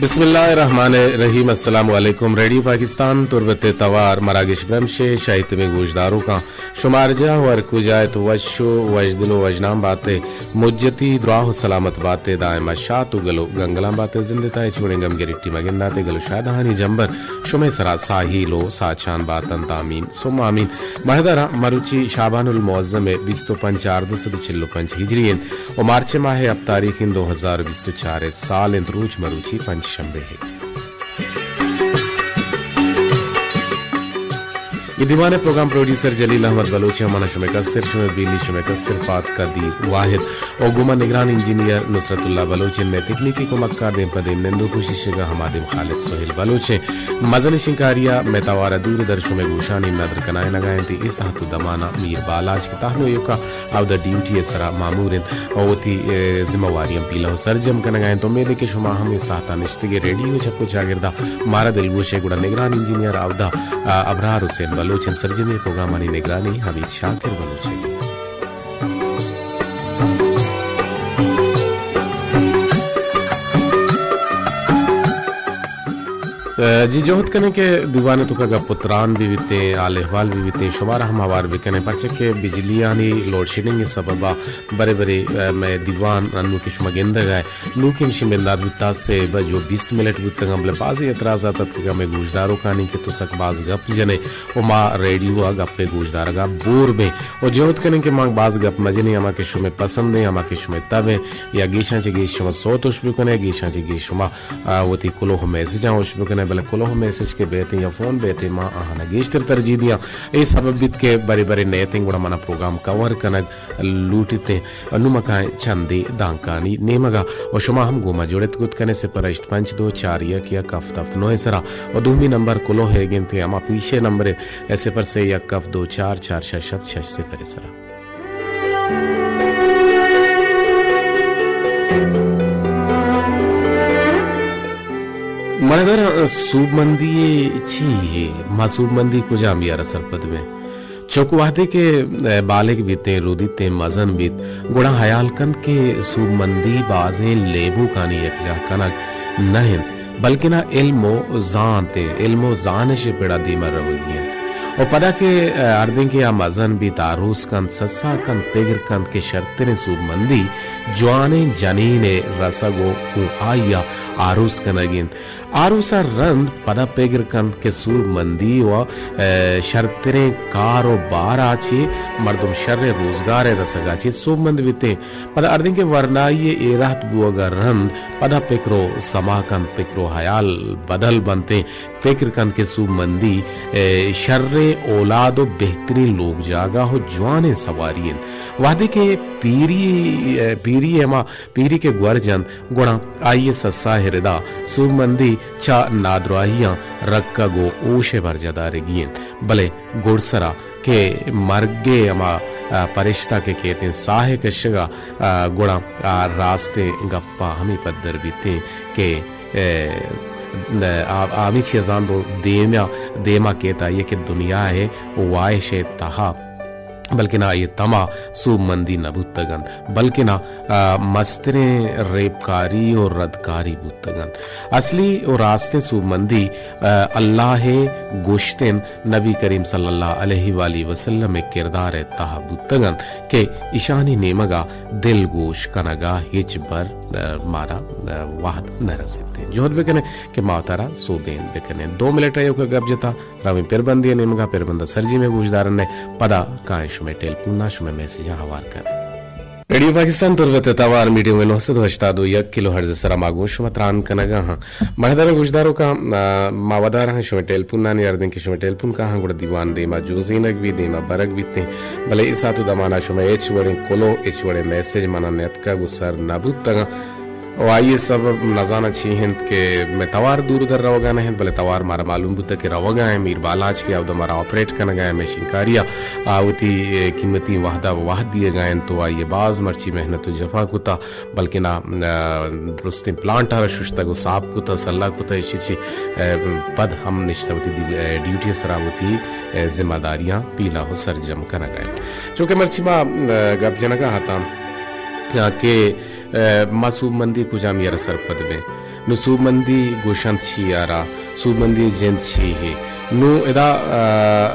بسم اللہ الرحمن الرحیم۔ السلام علیکم۔ ریڈیو پاکستان تربت توار مراگش برمش ءِ شاہیتمیں گوشداروکاں، شما ہر جاہ و ہر کجا ات، وش و وشدل و وشنام بات ات، مجتی دراہ و سلامت بات ات، دائم شات و گل و گنگلاں بات ات، زند ءِ تہا ہچ وڑیں گم گریٹی مگندات ات، گل و شادہانی جمبر شمئے سرا ساہیل و ساچان بات انت، آمین ثم آمین۔ مہدارا، مروچی شعبان المعظم ءِ بیست و پنچ، چاردہ سد و چل و پنچ ہجری انت و مارچ ماہ ءِ ہپت تاریخ انت، دو ہزار و بیست و چار ءِ سال انت، روچ مروچی پنچ شنبے ءِ۔ اے دیوان ءِ پروگرام پروڈیوسر جلیل احمد بلوچ ءُ من شمئے کستر، شمئے بیلی، شمئے کستر پاد قدیر واحد ءُ گوں ما نگران انجینئر نصرت اللہ بلوچ انت، مئے تکنیکی کمکار دیم پہ دیم نند ءُ کوشش ءَ ہما دیم خالد سہیل بلوچ انت۔ مزن شنکاری ءَ مئے توار ءَ دور در شمئے گوشانی ندر کنائینگ ءَ انت۔ اے ساعت ءُ دمان ءَ میر بالاچ کہ تہنو ایوکا اودا ڈیوٹی ءِ سرا مامور انت ءُ وتی، اے، ذمہ واریاں پیلہ ءُ سرجم کنگ ءَ انت۔ امید کہ شما ہم اے ساعت ءَ نشتگ ئے ریڈیو ءِ چپ ءُ چاگرد ءَ مارا دلگوش ئے۔ گڑا نگران انجینئر اودا، آ، ابرار حسین بلوچ انت، سرجمیں پروگرامانی نگرانی حمید شاکر بلوچ انت۔ جی، جہد کنیں کہ دیوان ءِ توکا گپ ءُ تران بہ بیتیں، حال احوال بہ بیتیں، شمارا ہم ہوار بکنیں، پرچہ کہ بجلیانی لوڈ شیڈنگ ءِ سبب ءَ برے برے، ءَ، مئے دیوان انوں کہ شما گندگ ءَ ئے، نوں کہ ہمشی بندات بوتا، سے بج ءُ بیست منٹ بوتگ انت، بلے بازیں اعتراضات اتکگ مئے گوشداروکانی کہ تو سک باز گپ جنے ءُ ما ریڈیو ءَ گپ ءِ گوشدارگ ءَ بور بیں ءُ جہد کنیں کہ ما باز گپ مجنیں، ہما کہ شمئے پسند ایں، ہما کہ شمئے تب ایں، یا گیشاں چہ گیش شما سوت ہوش بکنے، گیشاں چہ گیش شما آ، وتی کلوہ میسجاں ہوش بکنے، بلے کلوہ میسج کہ بیتیں یا فون بیتیں، ما آہانا گیشتر ترجیح دیاں۔ اے سبب بیت کہ برے برے نیتیں، گڑا منا پروگرام کور کنگ لوٹیتیں۔ نوں ما کائیں چندے دانکانی نیمگا ءُ شما ہم گوں ما جڑت کت کنے، صفر ہشت پنچ دو چار یک یک ہفت ہفت نو ءِ سرا ءُ دومی نمبر کلوہ ئیگ انت، ہما پیشے نمبر صفر سے یک ہفت دو چار چار شش ہفت شش صفر ءِ سرا۔ مڑدر، سوبمندی چی یے؟ ما سوبمندی کجام یارا سرپد بیں؟ چک وہدے کہ بالغ بیتیں، رودیتیں، مزن بیت، گڑا حیال کنت کہ سوبمندی بازیں لیبوکانی یکجاہ کنگ نہ انت۔ بلکنا علم و زانت ء، علم و زانش ء پڑا دیما روگی انت۔ و پدا کہ، ء، ہردیں کہ آ مزن بیت، آروس کنت، سسا کنت، پگر کنت کہ شرتریں سوبمندی جوانیں جنین ء رسگ و گوں آئی ء آروس کنگ انت۔ آروس ء رند پدا پگر کنت کہ سوبمندی و، ء، شرتریں کار و بار ء چہ مردم شریں روزگار ء رسگ ء چہ سوبمند بیتیں۔ پدا ہردیں کہ ورنائی ء اے رہت بوگ ء رند پدا پکر و سما کنت، پکر و ہیال بدل بنت ء پکر کنت کہ سوبمندی، ء، شریں اولاد و بہتریں لوگ جاگہ و جوانیں سواری انت۔ وہدے کہ پیری، ء، پیری ہما پیری کہ گور جنت، گڑا آئی ء سسا ء ردا سوبمندی چہ نادراہیاں رکگ و ہوش ء برجاہ دارگی انت۔ بلے گڈسرا کہ مرگ ء ہما، ء، پرشتہ کہ کیتیں ساہ ء کشگ ء، ء، گڑا آ راستیں گپ ء ہمے پدر بیتیں کہ، ء، آ، آ ہمے چیزاں دو دیما، دیما کیت آئی ء کہ دنیا ء واہش ء تہا بلکنا آئی ء تما سوبمندی نہ بوتگ انت، بلکنا، ء، مستریں ریبکاری و ردکاری بوتگ انت۔ اصلی و راستیں سوبمندی، ء، اللہ ء گوشتن نبی کریم صلی اللہ علیہ وآلہ وسلم ء کردار ء تہا بوتگ انت کہ ایشانی نیمگا دلگوش کنگا ہچ بر، ء، مارا، ء، وہد نہ رسیت۔ جہد بکنیں کہ ما وتارا سوبین بکنیں۔ دو منٹ ایوکا گپ جتا، رویں پربندی نیمگا، پربند سرجی میں گوشدارن نے، پدا کائیں شمے ٹیلیفون نا، شمے میسجاں ہوار کن۔ ریڈیو پاکستان تربت توار میڈیم ویو نو سد و ہشتاد و یک کلو ہرٹز سرا ما گوں شما تران کنگا ہاں۔ مہدار گوشداروکاں، آ، ما ودار ہاں شمے ٹیلیفون نانی اردیں کہ شمے ٹیلیفون کا ہاں گڑا دیوان دیما جوزینگ بی، دیما برگ بیتیں۔ بلے اے ساعت و دمانا شمے ہچ وڑیں کلو، ہچ وڑیں میسج منا نیتکا گو سر نہ بوتگاں۔ و آئی سبب نزاناں چی انت کہ مئے توار دور در روگا نہ انت، بلے توار مارا معلوم بوتگ کہ روگا انت۔ میر بالاچ کہ اود مارا آپریٹ کنگا انت، مئے شنکاری ء آ وتی، اے، قیمتی وہدا وہد دیگا انت، تو آئی باز مرچی محنت و جفا کتا، بلکنا، آ، درستیں پلانٹ ء را ششتگ و صاف کتا، سلا کتا، ایشی چی، اے، پد ہم نشتہ وتی دی-، اے، ڈیوٹی سرا وتی، اے، ذمہ داریاں پیلہ و سرجم کنگا انت۔ چونکہ مرچی ما، اے، گپ جنگا ہتاں، آ، کہ ء، ما سوبمندی کجام یرا سرپد بیں؟ نوں سوبمندی گوشنت چی آرا؟ سوبمندی جند چی ہے؟ نوں ادا، آ،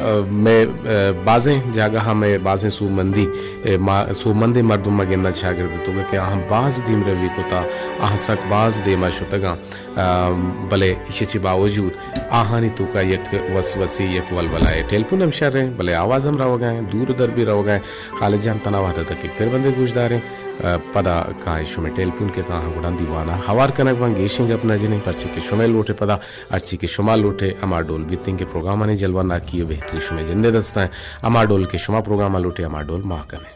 آ، مئے، آ، بازیں جاگہاں مئے بازیں سوبمندی، اے، ما-، سوبمندیں مردم ما گنداں چاگرد توکا کہ آہاں باز دیمروی کتا، آہاں سک باز دیما شتگاں، آ، بلے ایشی چی باوجود آہانی توکا یک وسوسے، یک ولولائے۔ ٹیلیفون ہم شریں، بلے آواز ہم روگا ہیں، دور در بھی روگا ہیں۔ خالد جان، تنا وہدہ دقیق پر بندے گوشداریں۔ ء، پدا کائیں شمئے ٹیلیفون کہ کاہاں گڑا دیوانا ہوار کنگ باں، گیشیں گپ نہ جنیں، پرچے کہ شمئے لوٹے پدا ہرچی کہ شما لوٹے ہما ڈول بیتیں کہ پروگرامانی جلوہ ناکی و بہتری شمئے جندے دستاں، ہما ڈول کہ شما پروگرام لوٹے ہما ڈول ما کنیں۔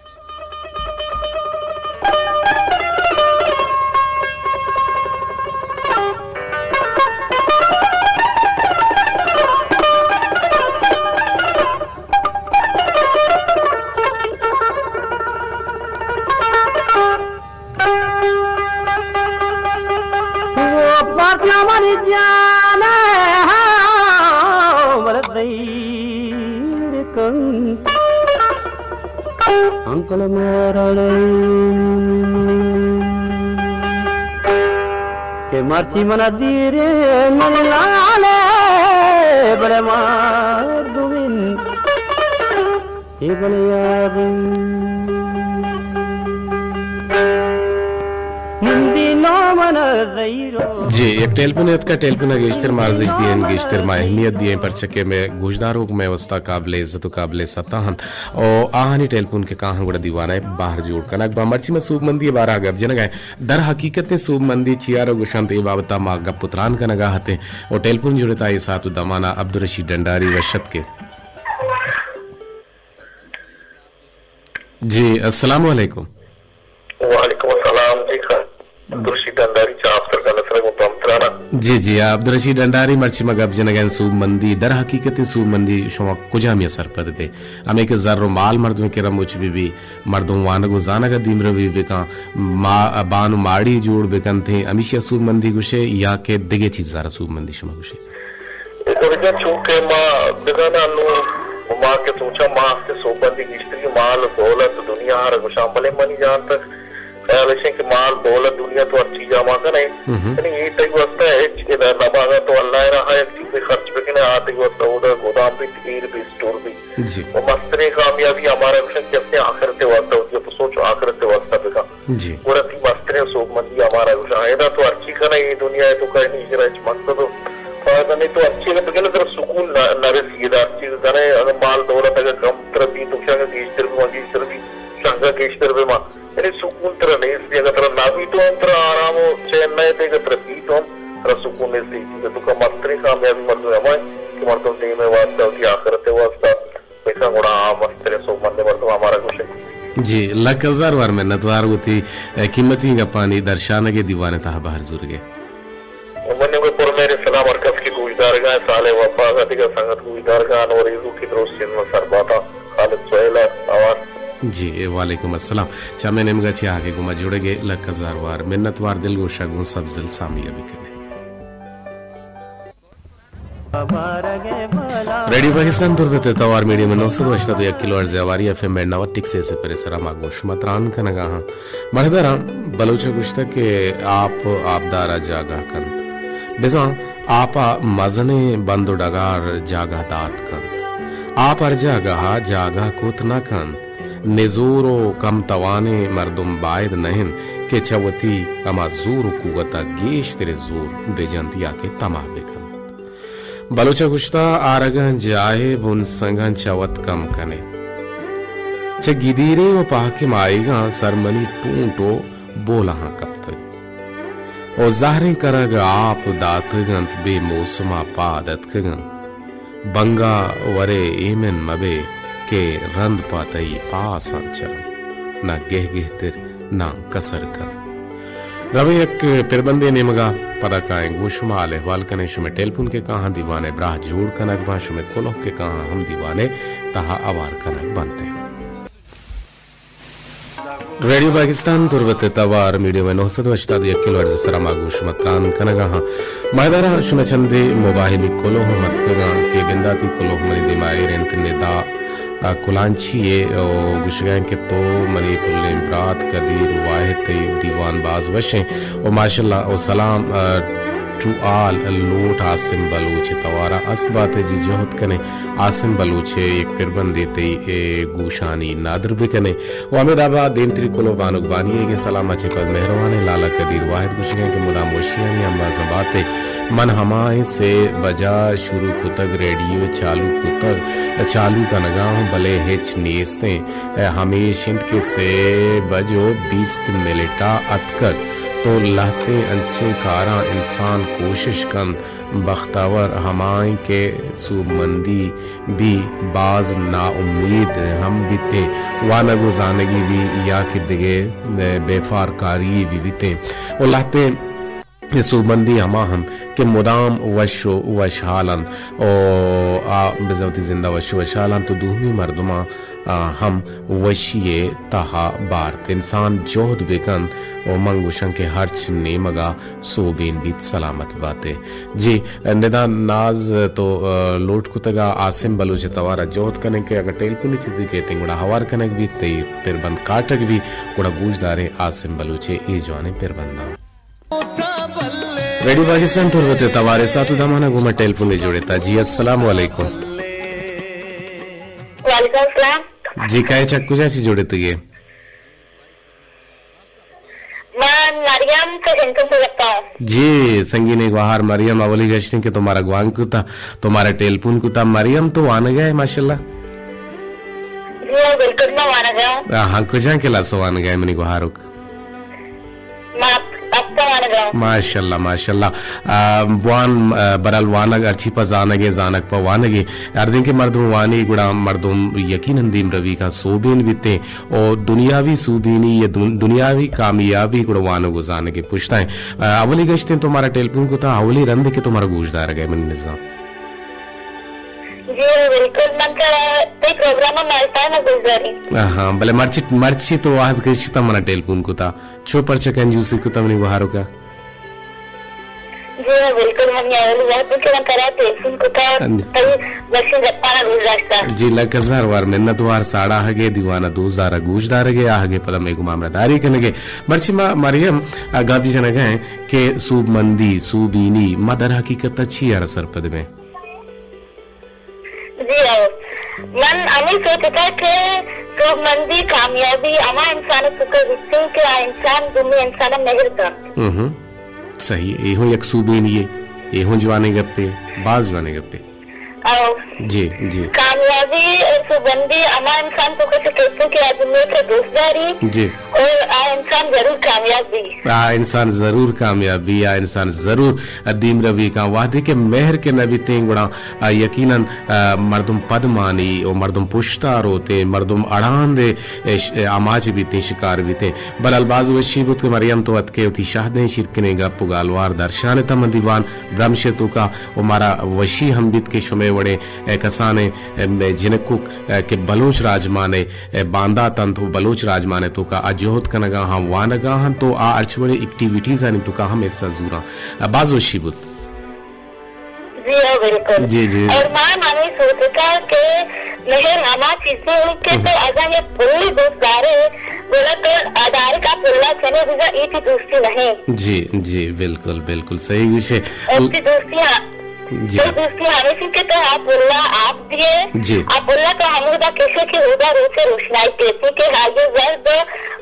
او پاکیا منی جان، ہاں، ورد دیر کن۔ انکل مارڑ کہ مرچی من دیر من لالے بڑے مار دوین۔ جی، یک ٹیلیفون اتکا، ٹیلیفون ء گیشتر ما ارزش دیئیں، گیشتر ما اہمیت دیئیں، پرچہ کہ مئے گوشداروک مئے واسطہ قابل عزت و قابل ستاں ہن۔ او آہانی ٹیلیفون کہ کاہاں گڑا دیوانہ بہر جوڑ کنگ با۔ مرچی ما سوبمندی بارہ گپ جنگا ہیں۔ در حقیقت سوبمندی چیارا گوشنت، اے بابتا ما گپ و تران کنگا ہتیں۔ او ٹیلیفون جڑتا اے ساعت و دمانا عبدالرشید ڈنڈاری وشت کے۔ جی، السلام علیکم۔ وعلیکم السلام جی خان۔ عبدالرشید ڈنڈاری چاپ سرگا نسرگ و پمترانا۔ جی، جی، عبدالرشید ڈنڈاری، مرچی ما گپ جنگا ہیں سوبمندی، در حقیقت سوبمندی شما کجامی سرپد بے؟ ہمیں کہ زر و مال مردم کرا مچ بی بی، مردم وانگ و زانگ ء دیمروی بکن، ما-، بان و ماڑی جوڑ بکنت، ہمیشی ء سوبمندی گوشے یا کہ دگہ چیزا را سوبمندی شما گوشے؟ اے گڑا چونکہ ما بزاناں نوں ما کہ سوچاں ما است سوبمندی گیشتری مال دولت دنیا ء را گوشاں، بلے منی جان تک خیال اش کہ مال دولت دنیا تو ہر چیز ء ما کنیں۔ یعنی اے تئی واسطہ ہچ ادا نباغا تو اللہ ء راہ ء یک چیزے خرچ بکنے، آ تئی واسطہ اودا گودام بیت، ایر بیت، اسٹور بیت۔ جی۔ و مستریں کامیابی ہمارا گوشن کہ اپنے آخرت واسطہ ہوتی ہے، تو سوچ آخرت واسطہ بکن۔ جی۔ گڑا تی مستریں سوبمندی ہمارا گوشن۔ ادا تو ہرچی کنا یہ دنیا ہے تو کہیں نہیں، اگر ہچ مقصد و فائدہ نہیں، تو ہرچی اگر بکنے ترا سکون نہ، نہ رسی، ادا ہرچی کنے اگر مال دولت اگر کم ترا بی تو شنگ گیشتر بی، گیشتر بی، شنگ گیشتر بی ما۔ یعنی سکون ترا نیست، اگر ترا نہ بی تو ہم ترا آرام و چین نہ دے، اگر ترا بی تو ہم ترا سکون نیست۔ اسی چیز تو کا مستریں کامیابی مردم ہمائیں کہ مردم دیم واسطہ، وتی آخرت واسطہ، پیسہ گڑا آ مستریں سوبمندیں مردم ہمارا گوشے۔ جی، لک ہزار وار منتوار وتی، اے، قیمتی گپانی درشانگے دیوان تہا بہر زورگے۔ منی گوں پر میرے سلام ہر کس کہ گوشدارگا، صالح وفا کا دیگر سنگت گوشدارگا، انور ایزو کی درست چیز میں سر باتا۔ خالد سہیل ء آواز۔ جی، وعلیکم السلام۔ چہ ہمے نیمگا چہ آ کہ گوں ما جڑگے لک ہزار وار منت وار، دلگوشا گوں سبزل سامی ء بکنے۔ ریڈیو پاکستان تربت ء توار میڈیم نو سد و ہشتاد و یک کلو ہرٹز ء ہواری ایف ایم بینڈ نود ٹک سے سفر ء سرا ما گوں شما تران کنگا ہاں۔ مڑداراں بلوچ ء گوشتگ کہ آپ آبدار ء جاگہ کنت۔ بزاں آپ ء مزنیں بند و ڈگار جاگہ دات کنت۔ آپ ہر جاگہ ء جاگہ کت نہ کنت۔ نزور و کم توانیں مردم باید نہ انت کہ چہ وتی ہما زور و قوت ء گیشتریں زور بجنت یا کہ تماہ بکنت۔ بلوچ ء گوشتہ، آرگاں جاہے بن سنگاں چہ وت کم کنے۔ چہ گدیریں و پہکیں ماہیگاں سر منی ٹونٹ و بولہاں کپتگ۔ و زہریں کرگ ء آپ داتگ انت، بے موسم ء پاد اتکگ انت۔ بنگا ورے ایمن مبے کہ رند پہ تئی پاساں چرنت، نہ گہگہتر ناں کسر کنت۔ رویں یک پربندے نیمگا، پدا کائیں گوں شما حال احوال کنیں، شمے ٹیلیفون کہ کاہاں دیوانے براہ جوڑ کنگ باں، شمے کلوہ کہ کاہاں ہم دیوانے تہا اوار کنگ بنت۔ ریڈیو پاکستان تربت ء توار میڈیم ویو نو سد و ہشتاد و یک کلو ہرٹز ء سرا ما گوں شما تران کنگا ہاں۔ ماہدارا شمئے چندے موبائلی کلوہ ہم اتکگاں کہ بنداتی کلوہ منی دیما ایر انت، ندا ء کلانچی ء و گوشگا انت کہ تو منی پلیں برات قدیر واحد، تئی دیوان باز وشیں و ماشاءاللہ و سلام ء ٹو آل لوٹ عاصم بلوچ توارا است باتے۔ جی جہد کنے عاصم بلوچ یک پربندے تئی اے گوشانی نادر بکنے۔ و ہمے دابا دیمتری کلو بانک بانی ئیگیں سلام ءَ چہ پد مہروانیں لالا قدیر واحد گوشگیں کہ مدام وشیانی امبازاں باتے۔ من ہمائیں سے بجا شروع کتگ، ریڈیو چالو کتگ، چالو کنگا ہوں، بلے ہچ نیستیں۔ ہمیش انت کہ سے بج و بیست منٹا اتکگ تو لہتیں انچیں کاراں انسان کوشش کنت۔ بختاور ہمائیں کہ سوبمندی بی، باز ناامیدے ہم بیتیں، وانگ و زانگی بی یا کہ دگہ بے فارکاری بی بیتیں۔ و لہتیں سوبمندی ہما انت کہ مدام وش و وشحال انت و آ بزاں وتی زندا وش و وشحال انت و دومی مردماں آ، ہم وشی ءِ تہا بارت۔ انسان جہد بہ کنت و من گوشاں کہ ہرچ نیمگا سوبین بیت، سلامت باتے۔ جی، ندا ناز تو، آ، لوٹ کتگا عاصم بلوچ توارا جہد کنیں کہ اگاں ٹیلیفونی چیزے کیتیں گڑا ہوار کنگ بیت، تئی پربند کاٹگ بیت، گڑا گوش داریں عاصم بلوچ ءِ اے جوانیں پربنداں۔ ریڈیو پاکستان تربت ءِ توار ءِ ساعت ءُ دمانا گوں ما ٹیلیفون ءَ جوڑ اتا۔ جی، السلام علیکم۔ وعلیکم السلام۔ جی، کئے چہ کجا چہ جوڑ اتگے؟ من مریم چہ جنتم ءَ گپتا ہوں۔ جی، سنگین گوہار مریم، اولی گشتیں کہ تو مارا گوانک کتا، تو مارا ٹیلیفون کتا۔ مریم، تو وانگا ئے ماشاءاللہ؟ جی ہاں، بالکل، من وانگا ہوں۔ ہاں، کجا کلاس وانگا ئے منی گوہاروک؟ ما ہپتہ وانگا ہوں۔ ماشاءاللہ، ماشاءاللہ۔ آ، بوان، آ، برال وانگ ہرچی پہ زانگ ءَ، زانگ پہ وانگ ءَ۔ ہردیں کہ مردم وانی گڑا مردم یقیناً دیمروی کا سوبین بیتیں۔ او دنیاوی سوبینی یا دن-، دنیاوی کامیابی گڑا وانگ و زانگ ءِ پشتا ایں۔ آ، اولی گشتیں تو مارا ٹیلیفون کتا، اولی رند کہ تو مارا گوش دارگ ءَ ئے منی نزاں۔ جی بالکل، من تئی پروگرام ءَ مارا ٹائم گوش داری۔ ہاں، بلے مرچی، مرچی تو وہد کشتا منا ٹیلیفون کتا۔ چو پرچہ کنجوسی کتا منی گوہاروکا؟ جی ہاں، بالکل، من یہ اولی وقت کہ من ترا ٹیلیفون کتا، ہاں جی۔ تئی وشیں گپانا گوش داشتا۔ جی، لک ہزار وار منت وار ساڑا آہگے دیوانا دوست دارا گوش دارگے، آہگے پدا مئے گوما ہمراہ داری کنگے۔ مرچی ما مریم گپی جنگا ایں کہ سوبمندی، سوبینی، ما در حقیقت چی آرا سرپد بیں؟ جی ہو، من ہمے سوچتا کہ سوبمندی، کامیابی ہما انسان ءِ توکا بیتیں کہ آ انسان دومی انسان ءَ مہر کنت۔ ہم۔ صحیح، اے ہوں یک سوبینی یے، اے ہوں جوانیں گپے، باز جوانیں گپے۔ او۔ جی، جی۔ کامیابی اور سوبمندی ہما انسان ءِ توکا چہ کیتیں کہ آ دومی ءَ دوست داری۔ جی۔ اور آ انسان ضرور کامیاب بی۔ آ انسان ضرور کامیاب بی، آ انسان ضرور دیمروی کاں۔ وہدے کہ مہر کہ نہ بیتیں گڑا آ، یقیناً، آ، مردم پدمانی و مردم پشتا روتیں، مردم اڑاندے، اے، ش-، اے، آماچ بیتیں، شکار بیتیں۔ بہرحال باز وشی بوت کہ مریم تو اتکے وتی شہدیں شیرکنیں گپ و گالوار درشان اتاں من دیوان برمش ءِ توکا و مارا وشی ہم بیت کہ شمے وڑیں، اے، کسانیں، اے، مئے جنکوک، اے، کہ بلوچ راجمان ءِ، اے، باندات انت و بلوچ راجمان ءِ توکا آ جہد کنگا ہاں، وانگا ہاں تو آ ہرچ وڑیں ایکٹیویٹیزانی توکا ہم حصہ زوراں۔ آ، باز وشی بوت۔ جی ہاں، بالکل۔ جی، جی۔ اور ما ہمے سوچتا کہ مہر ہما چیزے انت کہ تو اگاں یک پلے دوست دارے، گڑا تو آ ڈائریکٹ آ پلا چنے بزاں، اے تئی دوستی نہیں۔ جی، جی، بالکل، بالکل صحیح گوشے۔ اور تئی دوستی ہاں، جی۔ تئی دوستی ہمیش انت کہ تو آ پلا آپ دیے، جی۔ آ پلا تو ہمودا کشے کہ اودا روچ روشنائی کیتی کہ آئی زرد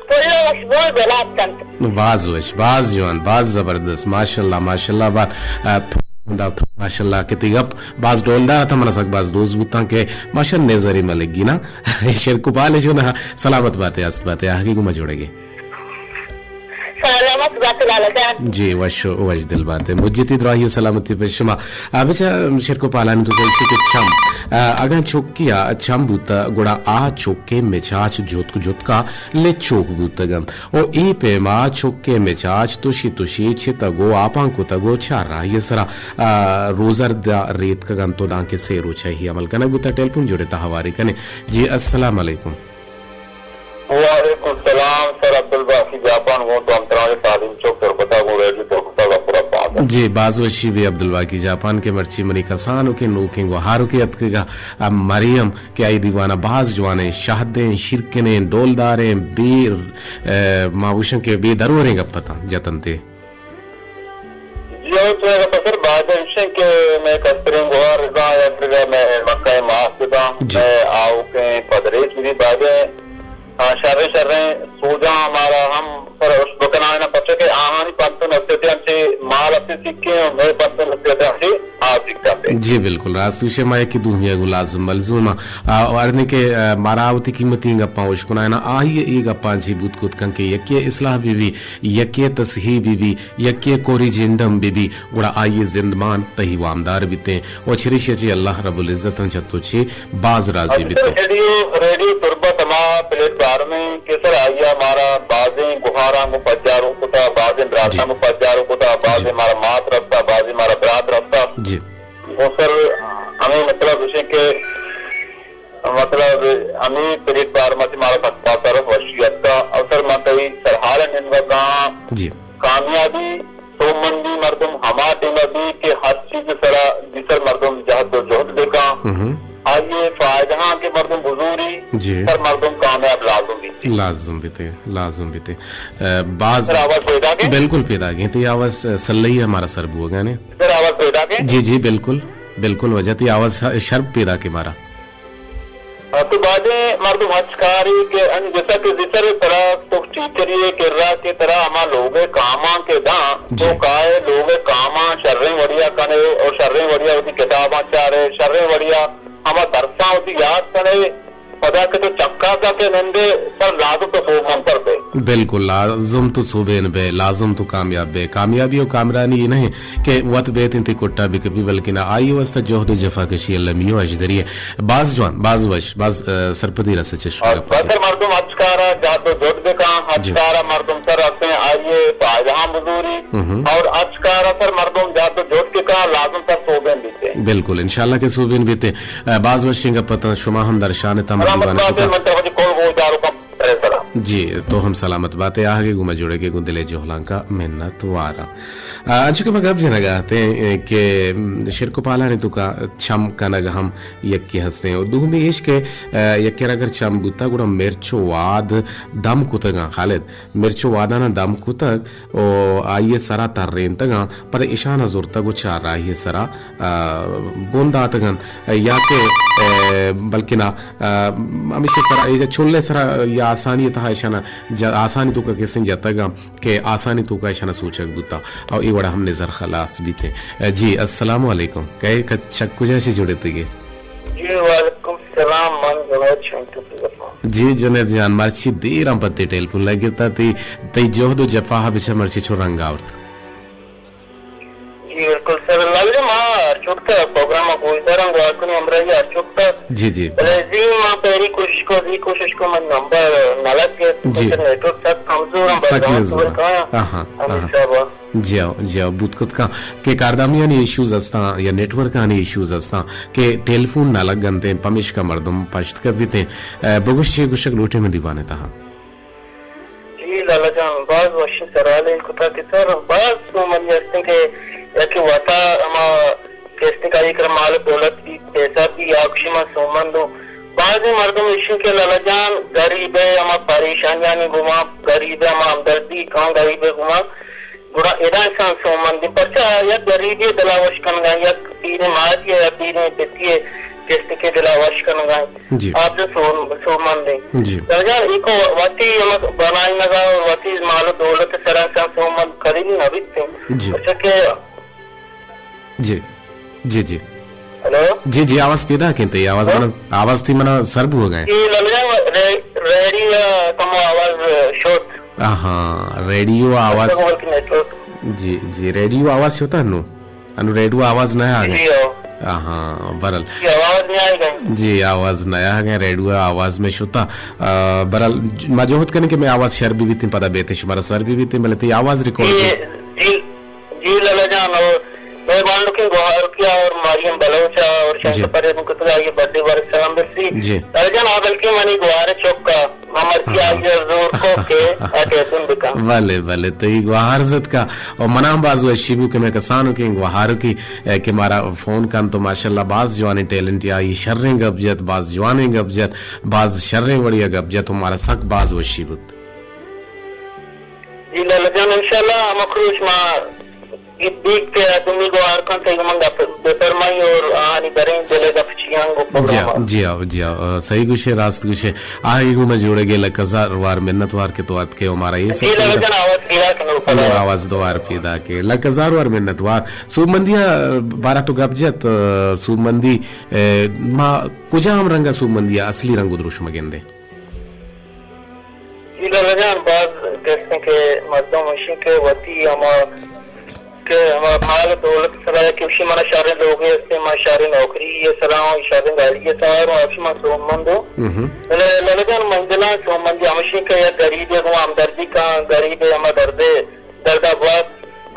پل و وشبو گلاب کنت۔ باز وش، باز جوان، باز زبردست، ماشاءاللہ، ماشاءاللہ، باز، آ، تھ-، دا تھ-، ماشاءاللہ کہ تئی گپ باز ڈولدار اتاں، منا سک باز دوست بوتاں کہ ماشاءاللہ نظری ملگی نا۔ شرکو پالے جو نا، سلامت باتے، است باتے، آہگے گما جوڑگے۔ سلامت باتے لالا جان۔ جی، وش، وش دل باتے۔ مجتی دراہی و سلامتی پہ شما۔ آ، بچا شرکو پالانی توکا گوشی کہ چم، آ، اگاں چکیا چم بوتا، گڑا آ چکے مچاچ جتک جتکا لچوک بوتگ انت و اے پیما چکے مچاچ تشی تشی چتگ و آپاں کتگ و چہ راہی سرا، آ، روزردا ریتکگ انت و دانکہ سے روچ ء ہی عمل کنگ بوتگ۔ ٹیلیفون جوڑ ات ء ہوارے کنیں۔ جی، السلام علیکم۔ وعلیکم السلام، سر عبدالباقی جاپان گوں تو ہمتران تعلیم چوک تربتا گوں ریڈیو تربتا گوں پورا پاس۔ جی، باز وشی بی عبدالباقی جاپان کہ مرچی منی کسانوکیں نوکیں گوہاروکے اتکگا۔ ء مریم کہ آئی دیوان ء باز جوانیں، شہدیں، شیرکنیں، ڈولداریں، بے، ء، ما گوشاں کہ بے دروریں گپ اتاں جتنتے۔ جی ہو، تو اگہ ہمیش انت کہ مئے کستریں گوہار رضا یک دگہ مئے مکہ ء ماس بہ باں، جی۔ مئے آؤکیں پدریچ بہ بی، بائدیں، آ، شریں شریں سوجاں مارا ہم پر اشت بکنائیناں، پرچا کہ آہانی پنت و نصیحتاں چہ ما لہتے سکیں و مئے پنت و نصیحتاں چہ آ سکاں۔ جی بالکل راست گوشے، ما یکے دومی ء گوں لازم ملزوم آں۔ آ، ہر دیں کہ، آ، مارا وتی قیمتی گپاں اشکنائیناں، آئی ء اے گپاں چہ بوت کت کن کہ یکے ء اصلاح بہ بی، یکے ء تصحیح بہ بی، یکے ء کوریجنڈم بہ بی، گڑا آئی ء زندمان تہی وامدار بیتیں و چریشی ء چہ اللہ رب العزت ء چہ تو چے باز راضی بیتیں۔ ریڈیو، ریڈیو تربت ہما پلیٹ فارم انت کہ سر آئی ء مارا بازیں گوہاراں گوں پجارو کتا، بازیں براتاں، جی، گوں پجارو کتا، بازیں، جی، مارا مات رستا، بازیں مارا برات رستا۔ جی۔ گوں سر ہمیں مطلب اسے کہ مطلب، ہمے پلیٹ فارم ء چہ مارا سک باز سر وشی اتکا۔ او سر، من تئی سرحال ء نندگ ء آں۔ جی۔ کامیابی، سوبمندی مردم ہما ٹیم ء بی کہ ہر چیز ء سرا، جی سر، مردم جہد و جہد بکاں۔ ہم۔ آئی ء فائدہ ہاں کہ مردم بزوری، جی۔ سر، مردم کامیاب لازم بیت۔ لازم بیتے، لازم بیتے۔ ء، باز سر، آواز پیدا کے؟ بالکل پیدا کے۔ تو یہ آواز، ء، سلئی ہمارا سر بوگا نے۔ سر، آواز پیدا کے؟ جی، جی، بالکل۔ بالکل وجہ تئی آواز ش-، شرپ پیدا کے مارا۔ تو بازیں مردم ہچ کاری کہ انچ جیسا کہ زیسر ترا تو ٹیچری ء کرا کہ ترا ہما لوگ ء کاماں کہ داں، جی۔ تو کائے لوگ ء کاماں شریں وڑیا کنے اور شریں وڑیا وتی کتاباں چارے، شریں وڑیا ہما درساں وتی یاد کنے، پدا کہ تو چکا کا کہ نندے، سر لازم تو سوب منتر بے۔ بالکل لازم تو سوبین بے، لازم تو کامیاب بے۔ کامیابی و کامرانی یہ نہیں کہ وت بیت انتی کٹا بکپی، بلکہ نہ آئی واسطہ جہد و جفا کشی المی و اجدری ہے۔ باز جوان، باز وش، باز، ء، سرپدی رس چش اور گپا۔ بسر مردم اچکارا جہد و جہد بکاں، جی۔ اچکارا مردم سر ہستیں آئیے فائدہ ہم بزوری، ہم۔ اور اچکارا سر مردم جہد و جہد بکاں، لازم سر سوبین بیتے۔ بالکل، انشاءاللہ کہ سوبین بیتے۔ ء، باز وشیں گپ اتاں، شما ہم درشان اتاں، سلامت مردمان بات، کتا۔ من طرف کل گوشداروکاں۔ جی، تو ہم سلامت بات ئے، آہگے گوں ما جوڑگے گوں دلے جہلانکا منت واراں۔ آ، انچو کہ ما گپ جنگا اتیں، اے، کہ، م، شرک و پالانی توکا چم کنگ ہم یکے ہستیں۔ و دومی ایش کہ، آ، یکے را اگر چم بوتا گڑا مرچ و واد دم کتگاں خالد، مرچ و وادانا دم کتگ و آئی سرا ترینتگاں، پدا اشانا زرتگ و چار راہی سرا آ، بن داتگ انت، یا کہ، آ، بلکنا، آ، ہمیشی سرا، اے چلے سرا یا آسانی تہا اشانا ج-، آسانی توکا کسیں جتگاں کہ آسانی توکا اشانا سوچگ بوتا۔ او اے وڑا ہم نظر خلاص بیتے۔ آ، جی، السلام علیکم۔ کئے ک-، چک کجا چہ جڑتگے؟ جی، وعلیکم السلام، من جنید شنکر سے گپاں۔ جی، جنید جان، مرچی دیراں پتے ٹیلیفون لگتا، تئی، تئی جہد و جفا بچا مرچی چو رنگ آورت۔ جی بالکل سر، لال جان، ما ہر چوٹ کا پروگرام ء گوشداراں، گوار کنی ہمراہی ہر چوٹ کا۔ جی، جی۔ بلے زی ما پہلی کوشش کو، زی کوشش کو من نمبر نہ لگ گئے، جی۔ مطلب نیٹ ورک سخت کمزور ہیں، سخت بلکہ نزور۔ ہاں، ہاں، ہمیں ہاں۔ صاحب۔ جی ہاں، جی ہاں، بوت کت کاں کہ کاردامیانی ایشوز ہستاں یا نیٹ ورکانی ایشوز ہستاں کہ ٹیلیفون نہ لگ انت، پمیشکا مردم پشت کپیت۔ اے، بگوش چے گوشگ لوٹے من دیوانے تہا۔ جی لالا جان، باز وشیں سرحالے کتا کہ سر، باز سومنی ہستیں کہ یکے وتا ہما کستے کا ایک مال دولت بھی، پیسہ بھی، آکشی ما سومن دو۔ بعضی مردم ایشی کہ لالا جان، غریب ہے، ہما پریشانیانی گما، غریب ہے، ہما ہمدردی کان غریب ہے گما۔ گڑا ادا انسان سومن دی، پرچا یک غریبی دلا وش کنگا، یک پیریں ماتی یا پیریں پتی کستے کے دلا وش کنگا۔ جی۔ آپ جو سو-، سومند ہیں۔ جی۔ سر جان، ایکو وتی ہمت بنائینگا اور وتی مال و دولت سرا انسان سومند کدی نہ بیت۔ جی۔ پرچا کہ جی۔ جی، جی۔ ہیلو؟ جی، جی، آواز پیدا کن تئی، آواز ہاں؟ منا، آواز تئی منا سر بوگا ہے۔ جی، لگ جان، رے-، ریڈیو کمو آواز شوت۔ ہاں، ریڈیو آواز۔ اچھا، موبائل کی نیٹ ورک۔ جی، جی، ریڈیو آواز شوتا نو؟ انو ریڈیو آواز نہ آگے۔ جی، ہو۔ ہاں، برل۔ جی، آواز نہیں آئے گا۔ جی، آواز نہ آگے، ریڈیو آواز میں شتا۔ آ، برل، ج-، ما جہد کنیں کہ میں آواز شر بھی بیتیں، پدا بیتے شمارا سر بھی بیتیں، بلے تئی آواز ریکارڈ جی، بھی۔ جی، جی لالا جان، اور میں بانڈو کی گوہار کیا اور مریم بلوچا اور جی۔ شنکر پریدن کتگا یہ بڈے بار سلام برسی۔ جی۔ لالا جان، آ بلکہ منی گوہار چوکا۔ ما مرچی آئی ء زور کو کہ آ ٹیلیفون بکن۔ بلے، بلے، تئی گوہار زتکا۔ و منا ہم باز وشی بو کہ میں کسانو کہ گوہارو کی، اے، کہ مارا فون کن تو ماشاءاللہ باز جوانیں ٹیلنٹ یا، ای شریں گپ جت، باز جوانیں گپ جت، باز شریں وڑیا گپ جت و مارا سک باز وشی بوت۔ جی لالا جان، انشاءاللہ ہمک روچ ما اے بیت کہ دومی گوہار کن تئی گوں من گپ بہ فرمائی اور آہانی دریں دل ءِ گپ چیاں گوں جی ہاں، پروگرام ءَ۔ جی ہاں، جی ہاں، آ، صحیح گوشے، راست گوشے۔ آہگے گوں ما جوڑگے لک ہزار وار منت وار کہ تو اتکے و مارا اے جی، سب لگا جان آواز پیدا کنو ہمو پدا۔ آواز دوار پیدا کے۔ لک ہزار وار منت وار۔ سوبمندی ءَ بارہ تو گپ جت، آ، سوبمندی، آ، ما کجام رنگ ءَ سوبمندی ءَ اصلی رنگ و دروشم ءَ گندے؟ جی لالا جان، باز کسیں کہ مردم اشی کہ وتی ہما کہ ہما مال دولت سرا کہ اشی منا شریں لوگے ہستے، ما شریں نوکری ءِ سرا ہوں، شریں گاڑی ءِ سوار ہوں، اشی ما سوبمند ہوں۔ مہم۔ بلے لالا جان، منزلاں سوبمندی ہمشی کہ یک غریبے گوں ہمدردی کن، غریب ءِ ہما دردے دردا گوات،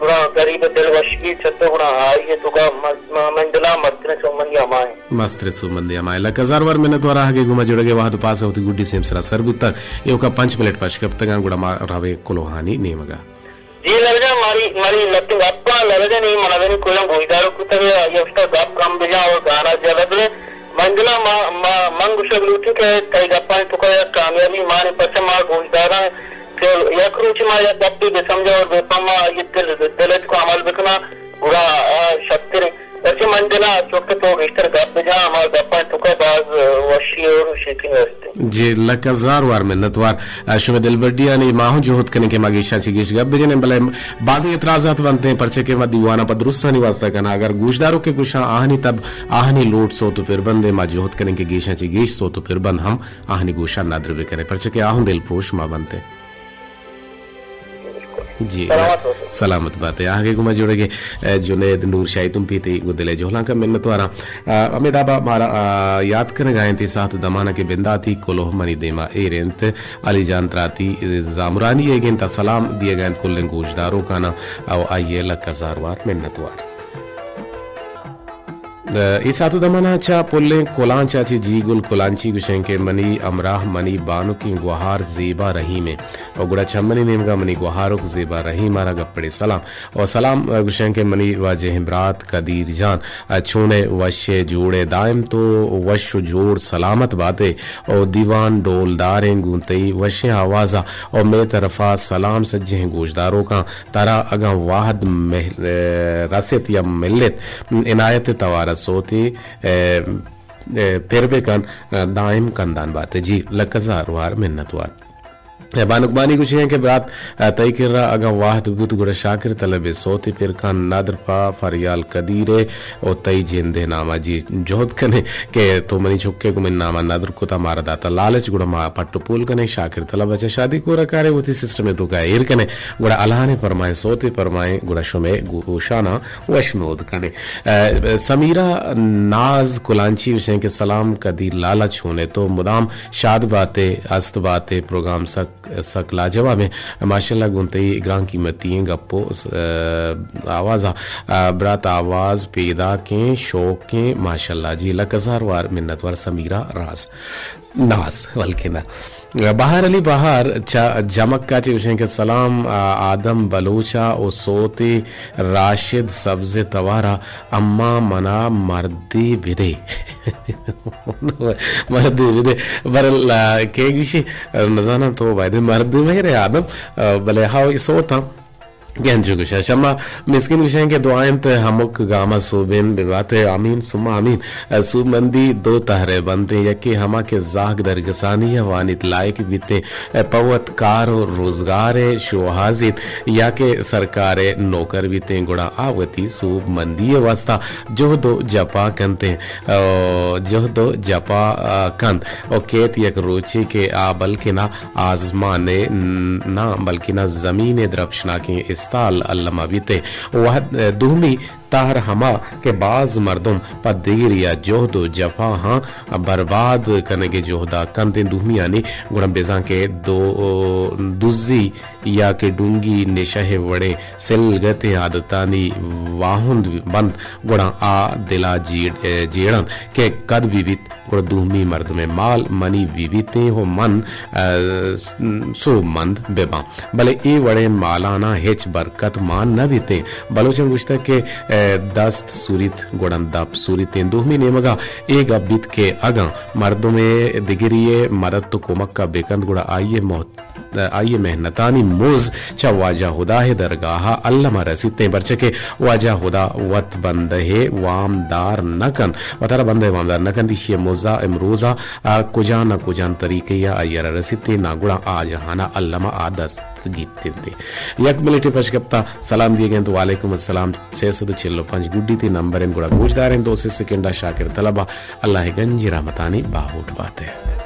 گڑا غریب ءِ دل وش بیت، چتو گڑا آئی ءِ توکا م-، م-، منزلاں مستریں سوبمندی ہما انت۔ مستریں سوبمندی ہما انت۔ لک ہزار وار منت وار آہگے گوں ما جڑگ ءِ وہد و پاس ءَ وتی گڈی سیم سرا سر بوتگ۔ ایوکا پنچ منٹ پشکپتگاں، گڑا ما رویں کلوہانی نیمگا۔ جی لالا جان، ماری، ماری لتیں گپاں لالا جان، اے من ءَ بنی کلاں گوشدار کتگ، آئی ءَ گوشتگ گپ کم بجاں اور گانا زیادہ بلے منزلاں ما، ما، من گوشگ لوٹیں کہ تئی گپانی توکا یک کامیابی مانے، پرچہ ما گوشداراں کہ یک روچے ما یک گپے بہ سمجھاں اور بہ پہماں، آئی دل، دل ءِ توکا عمل بکناں، گڑا آ شرتر انت۔ پرچہ منزلاں چوکہ تو گیشتر گپ بجاں، ہما گپانی توکا باز وشی اور شیرکنی است انت۔ جی، لک ہزار وار منت وار۔ آ، شمئے دلبڈیانی ما ہوں جہد کنیں کہ ما گیشاں چہ گیش گپ بجنیں، بلے بازیں اعتراضات بنتیں، پرچہ کہ ما دیوانا پہ درستانی واسطہ کناں۔ اگر گوشداروکے گوشاں آہانی تب، آہانی لوٹ سوت و پربندیں، ما جہد کنیں کہ گیشاں چہ گیش سوت و پربند ہم آہانی گوشاں ندر بکنیں، پرچہ کہ آہوں دلپروش ما بنتیں۔ جی، سلامت بات۔ سلامت بات۔ آہگے گوں ما جوڑگے، اے، جنید نور شاہی تمپی تئی گوں دل ءِ جہلانکا منتواراں۔ آ، ہمے دابا مارا، آ، یات کنگا انت، اے ساعت دمانا کہ بنداتی کلوہ منی دیما ایر انت، علی جان تراتی زامرانی ئیگ انت، سلام دیگا انت کلیں گوشداروکانا، او آئی ءَ لک ہزار وار منتوار۔ اے ساعت و دمانا چہ پلیں کلانچ ءَ چہ جی گل کلانچی گوشیں کہ منی ہمراہ منی بانکیں گوہار زیبا رحیم انت۔ او گڑا چہ منی نیمگا منی گوہارک زیبا رحیم ءَ را گپڑے سلام۔ او سلام گوشیں کہ منی واجہیں برات قدیر جان، چونئے، وشئے، جوڑئے، دائم تو وش و جوڑ سلامت باتے۔ او دیوان ڈولداریں گوں تئی وشیں آوازا۔ او مئے طرفا سلام سجہیں گوشداروکاں۔ ترا اگاں وہد مہ-، اے، رست یا ملت، عنایت توارا سوتے، اے، اے، پر بکن، دائم کندان بات۔ جی، لک ہزار وار منت وار۔ اے، بانک بانی گوشی ہیں کہ برات، اے، تئی کرا اگاں وہد بوت گڑا شاکر طلب سوتے پر کن، ندر پا فریال قدیرے او تئی جندے ناما۔ جی، جہد کنے کہ تو منی چکے گوں من ناما ندر کتا، مارا داتا لالچ، گڑا ما پٹ و پول کنیں، شاکر طلب ءَ چہ شادی کورا کارے، وتی سسٹم ءِ توکا ایر کنیں، گڑا الہانے پرمائیں، سوتے پرمائیں، گڑا شمئے گوشاناں وشنود کنیں۔ اے، سمیرہ ناز کلانچی گوشیں کہ سلام قدیر لالا، چونے تو؟ مدام شاد باتے، است باتے، پروگرام سک، سک لاجواب ہیں۔ ماشاءاللہ گوں تئی گران قیمتی ہیں گپ و س-، اے، آواز آ، اے، برات آواز پیداکیں، شوقیں، ماشاءاللہ جی، لک ہزار وار منت وار سمیرہ راز۔ ناز، بلکیں نا۔ بہار علی بہار چہ جمک ءَ چہ گوشیں کہ سلام، آ، آدم بلوچ ءَ و سوتے راشد سبز توارا، اما منا مردے بدے۔ مردے بدے۔ برل، آ، کے گوشی، نزاناں تو بایدے مردے مگرے آدم، آ، بلے ہاو ای سوتاں۔ گنج گوشاں، شما مسکین گوشاں کہ دعا انت ہمک گاما سوبین ببات، آمین ثم آمین۔ سوبمندی دو تہرے بنتیں، یکے ہما کہ زاگ درگسانی ءَ وانیت، لائق بیتیں، پہ وت کار و روزگار ءَ شوہازیت، یا کہ سرکار ءِ نوکر بیتیں، گڑا آ وتی سوبمندی ءِ واسطہ جہد و جپا کنتیں، جہد و جپا کنت و کیت یک روچے کہ آ بلکنا آزمان ءَ ناں، بلکنا زمین ءِ درپشناکیں استال الما بیت۔ وہد، دومی تہر ہما کہ باز مردم پہ دگریا جہد و جپاہاں برباد کنگے جہدا کنت انت دومیانی، گڑا بزاں کہ دو، دزی یا کہ ڈونگی نشہ وڑیں سلگتیں عادتانی واہند بنت، گڑا آ دلا جیڑ-، جیڑنت کہ کد بہ بیت گڑا دومی مردمے مال منی بہ بیتیں و من، ء، س-، سوبمند بہ باں۔ بلے اے وڑیں مالاناں ہچ برکت مان نہ بیتیں۔ بلوچاں گوشتگ کہ، ء، دست سوریت گڑا دپ سوریتیں۔ دومی نیمگا اے گپ بیت کہ اگاں مردمے دگری ء مدد و کمک ء بہ کنت گڑا آئی ء محت-، آئی ءِ محنتانی مز چہ واجہ ہدا ءِ درگاہ ءَ الم ءَ رسیت ایں، پرچہ کہ واجہ ہدا وت بندہ ءِ وام دار نہ کنت، وتارا بندہ ءِ وام دار نہ کنت، ایشی ءِ مز ءَ امروز ءَ آ کجا نہ کجا طریقے ءَ آئی ءَ را رسیت ایں، نا گڑا آ جہان ءَ الم ءَ آ دست گیپت ایں۔ یک منٹے پشکپت ءَ سلام دیگ ءَ اِنت، وعلیکم السلام، سئے سد ءُ چل ءُ پنچ گڈی تئی نمبر اِنت، گڑا گوش دار اِنت، دو سے سیکنڈ ءَ شاکر طلب ءَ، اللہ ءِ گنجیں رحمتانی باہوٹ بات ئے۔